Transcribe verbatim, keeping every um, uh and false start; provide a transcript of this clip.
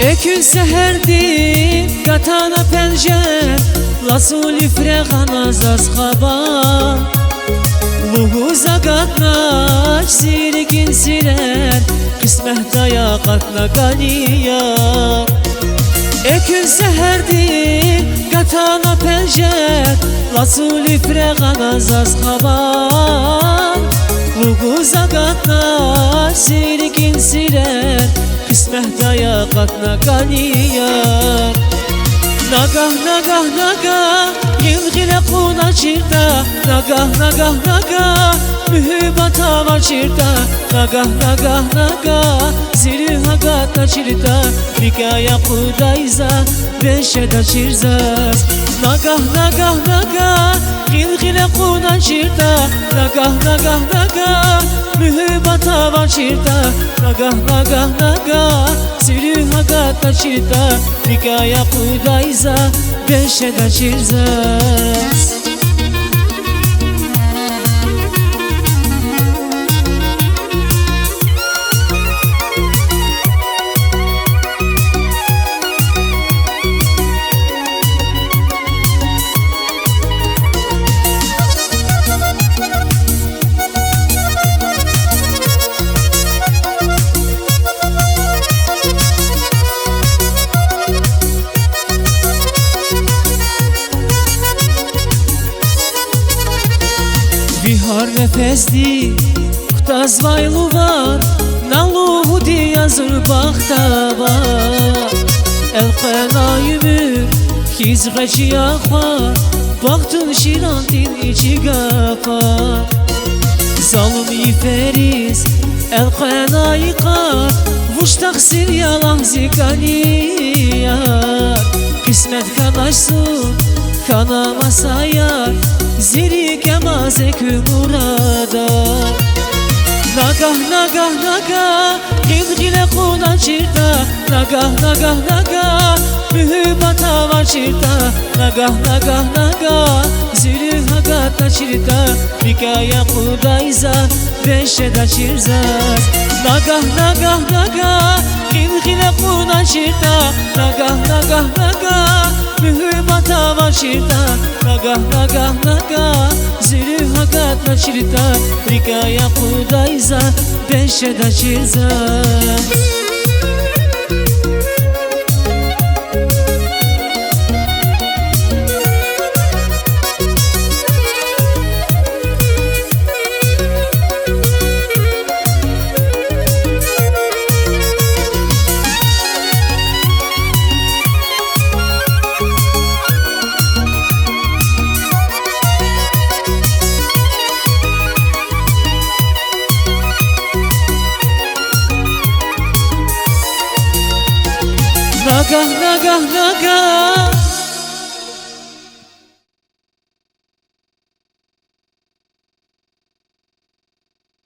Экуьн сегьерди гатана пенжер, лацу лифре гъана заз хабар. Лугьуз агатнач зи рикӀин сирер, къисметдай акъатна кӀани яр. Экуьн сегьерди гатана пенжер, лацу лифре гъана заз хабар. Лугьуз агатнач зи рикӀин сирер, къисметдай акъатна кӀани яр. Нагагь, нагагь, нагагь гъил-гъиле кьуна чиртӀа, нагагь, нагагь, нагагь муьгьуьббат авачиртӀа, нагагь, нагагь, нагагь зи руьгь агатначиртӀа, рикӀяй акъудай за, бес жедачир заз. Нагагь, нагагь, нагагь гъил-гъиле кьуна чиртӀа, нагагь, нагагь, нагагь муьгьуьббат авачиртӀа, нагагь, нагагь, нагагь зи руьгь агатначиртӀа, рикӀяй акъудай за, бес жедачир заз. Ви гьар нефесди кутазвай лувар, на лугьуди язур бахтавар. Элкъвена уьмуьр хьиз гъвечӀи ахвар, бахтун ширин тир ичӀи гафар. Залум йифериз элкъвена йикъар, вуч тахсир я лагь зи кӀани яр. Къисмет хьанач зун, хьана маса яр, зи рикӀе маз экуь мурадар. Нагагь, нагагь, нагагь гъил-гъиле кьуна чиртӀа, нагагь, нагагь, нагагь муьгьуьббат авачиртӀа, нагагь, нагагь, нагагь зи руьгь агатначиртӀа, рикӀяй акъудай за, бес жедачир заз. Нагагь, нагагь, нагагь гъил-гъиле кьуна чиртӀа, нагагь, нагагь, нагагь муьгьуьббат авачиртӀа, нагагь, нагагь, нагагь зи руьгь агатначиртӀа, рикӀяй акъудай за, бес жедачир заз. Нагагь, нагагь, нагагь